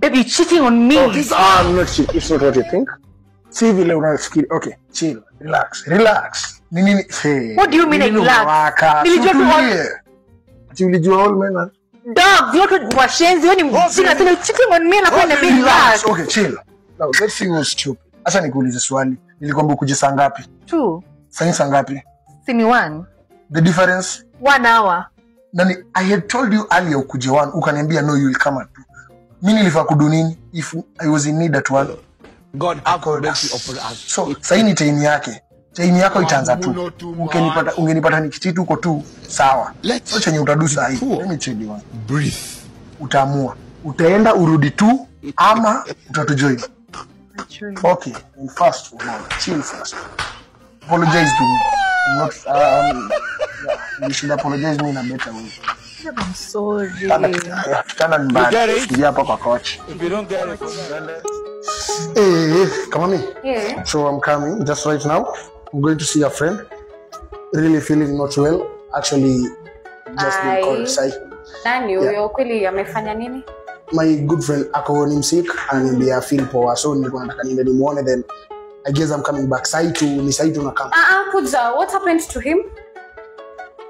Babe, you're cheating on me. Oh, I'm not cheating. It's not what you think. Si vile unafikiri. Okay, chill, relax, relax. Nini? Hey, what do you mean relax? Nilijua tu all. Ati ulijua all men are dogs. Yote washenzi, wewe ni mjinga tena cheating on me na kwa na relax. Okay, chill. Now, let's see who's stupid. Acha nikuulize swali. Nilikwambia ukuje saa ngapi? 2. Sasa saa ngapi? Si ni 1. The difference? 1 hour. Nani, I had told you earlier ukuje 1, ukaniambia no, you will come at 2. Mimi nilifaa kudu nini if I was in need at 1? God have mercy upon us. So, sasa ni time yake. Time yako itaanza tu. Ungenipata nikichitu huko tu, sawa. So chenye utadu saa hii. Let me tell you one. Breathe. Utaamua. Utaenda urudi tu ama utatujoin. Okay, and first, chill first. Apologize to me. I'm not, yeah, you should apologize me in a better way. I'm sorry. Tana nyumbani. Sikia hapa kwa coach. If you don't get it. Hey, come on me. Yeah. So I'm coming just right now. I'm going to see a friend. Really feeling not well. Actually, just been called. Sai. Nani huyo kweli amefanya nini? My good friend ako ni msick ananiambia feel poa, so nilikuwa nataka niende nimuone, then I guess I'm coming back. Sai tu ni sai tu na come. Kuja, what happened to him?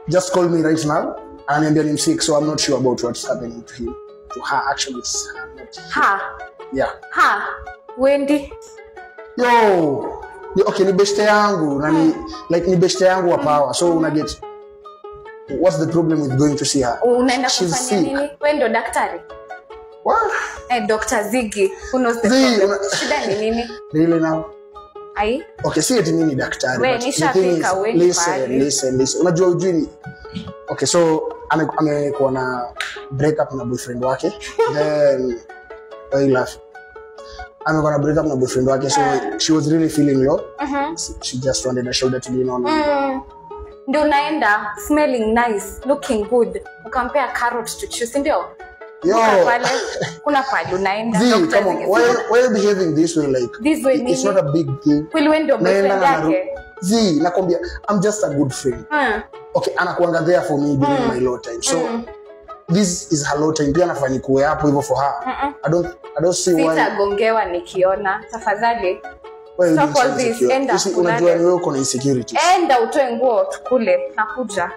Just call me right now. Ananiambia ni msick, so I'm not sure about what's happening to him. To her actually, it's her, not him. Ha. Yeah. Ha. Wendy. Yo. Okay, ni best yangu na ni like ni best yangu wa power. So una get what's the problem with going to see her? Unaenda kufanya nini? Wewe ndio daktari. What? Eh, Dr. Ziggy, who knows the problem? Shida ni nini? Really now? Ai? Okay, si eti mimi ni daktari. Wewe nishafika wewe. Listen, listen. Unajua ujui ni. Okay, so amekuwa na break up na boyfriend wake. Then I laugh. Amekuwa na break up na boyfriend wake, so she was really feeling low. She just wanted a shoulder to lean on. Ndio unaenda smelling nice, looking good. Ukampea carrot to chew, si ndio? Yo. Kuna pale unaenda. Come on. Why are you behaving this way like? This way it's not a big thing. Kweli wewe ndio boyfriend yake. Zee, nakwambia I'm just a good friend. Okay, anakuanga there for me during my low time. So this is her low time. Pia nafanya kuwe hapo hivyo for her. I don't see why. Sitagongewa nikiona. Tafadhali. Stop all this. Enda. Unajua ni wewe uko na insecurities. Enda utoe nguo tukule. Nakuja.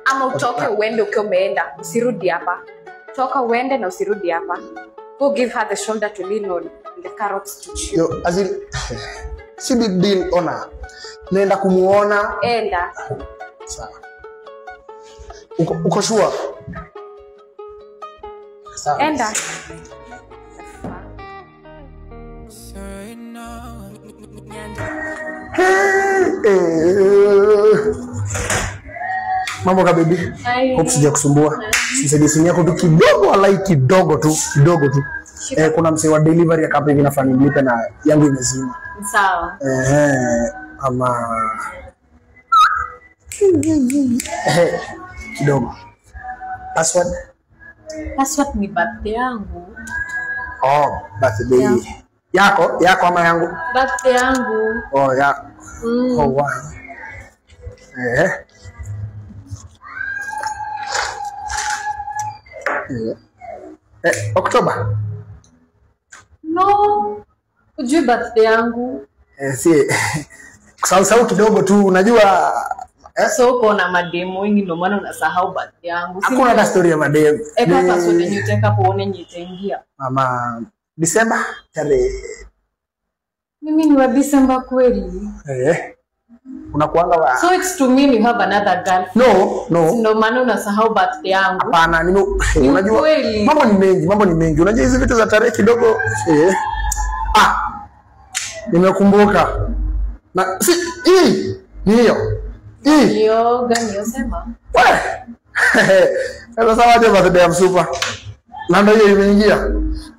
Ama utoke uende ukiwa umeenda. Usirudi hapa. Toka uende na usirudi hapa. Go give her the shoulder to lean on and the carrots to chew. Yo, as in, si big deal ona. Nenda kumuona. Enda. Sawa. Uko sure? Sawa. Enda. Mambo ka baby. Hope sijakusumbua. Nisaidie simu yako tu kidogo, alai kidogo tu, kidogo tu. Kuna msee wa delivery akapa hivi nafanya nilipe na yangu imezima. Sawa. Ama kidogo. Password? Password ni birthday yangu. Oh, birthday. Yeah. Yako? Yako ama yangu? Birthday yangu. Oh, yako. Oh, wow. October? No. Ujui birthday yangu. Si. Kusahau kidogo tu, unajua. So uko na mademu wengi ndio maana unasahau birthday yangu. Hakuna hata story ya mademu. Eka password yenye utaweka hapo uone yenye itaingia. Mama, December tarehe. Mimi ni wa December kweli. Unakuanga wa. So it's to mean you have another girl. No, no. Ndio maana unasahau birthday yangu. Hapana, unajua mambo ni mengi, mambo ni mengi. Unajua hizi vitu za tarehe kidogo. Nimekumbuka. Na si hii ni hiyo. Hii. Hiyo gani unasema? Wewe. Sasa sawa je birthday ya super. Na ndio hiyo imeingia.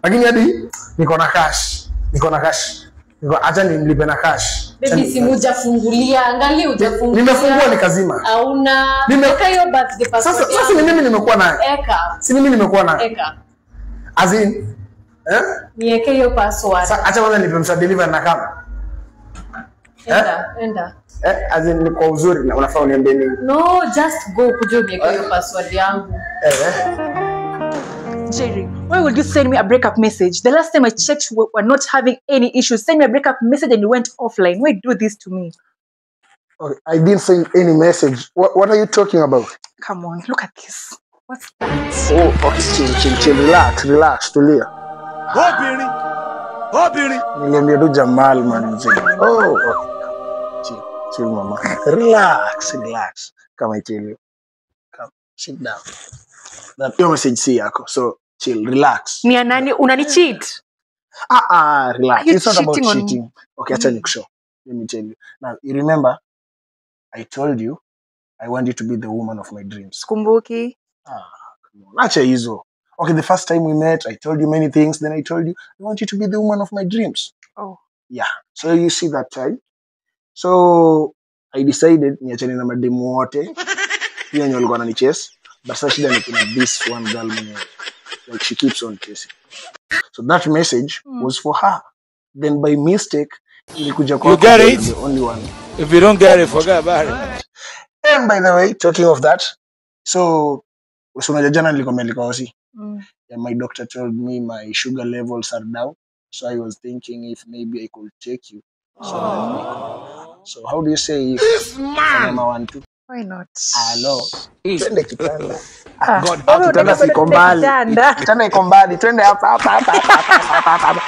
Lakini hadi niko na cash. Niko na cash. Niko acha nimlipe na cash. Baby simu hujafungulia, angalia hujafungulia. Nimefungua nikazima. Hauna. Eka hiyo birthday password. Sasa ni mimi nimekuwa nayo. Eka. Si mimi nimekuwa nayo. Eka. As in Niweke hiyo password. Sasa acha kwanza nipe msa deliver na kama. Enda, enda. As in ni kwa uzuri na unafaa uniambie nini? No, just go kuja uniweke hiyo password yangu. Jerry, why would you send me a breakup message? The last time I checked, we were not having any issues. Send me a breakup message and you went offline. Why do this to me? Okay, I didn't send any message. What are you talking about? Come on, look at this. What's that? Oh, okay, chill, chill, chill. Relax, relax, tulia. Obìnrin. Obìnrin. Niliambia tu Jamal man mzee. Oh, okay. Chill, chill mama. Relax, relax. Come I tell you. Come, sit down. That your message si yako. So chill, relax. Ni ya nani? Unanicheat? Ah ah, relax. Are you It's not about cheating on me? cheating. Okay, acha nikushow. Let me tell you. Now, you remember I told you I want you to be the woman of my dreams. Sikumbuki. Ah, come on. Acha hizo. Okay, the first time we met, I told you many things. Then I told you, I want you to be the woman of my dreams. Oh. Yeah. So you see that time. So I decided niachane na mademu wote. Pia wenye walikuwa wananichase. But sasa shida ni kuna this one girl mwenye like she keeps on chasing. So that message was for her. Then by mistake ilikuja You kwako, get then it? the only one. If you don't get it, forget about it. And by the way, talking of that, so so unajua jana nilikwambia nilikuwa hosi. Yeah, my doctor told me my sugar levels are down. So I was thinking if maybe I could take you. So, that we could- so how do you say if This man. mama want to? Why not? Hello. Twende kitanda. Ah, God wewe have Kitanda unataka siko kwenda mbali. kitanda. Kitanda iko mbali. Twende hapa hapa hapa hapa hapa hapa.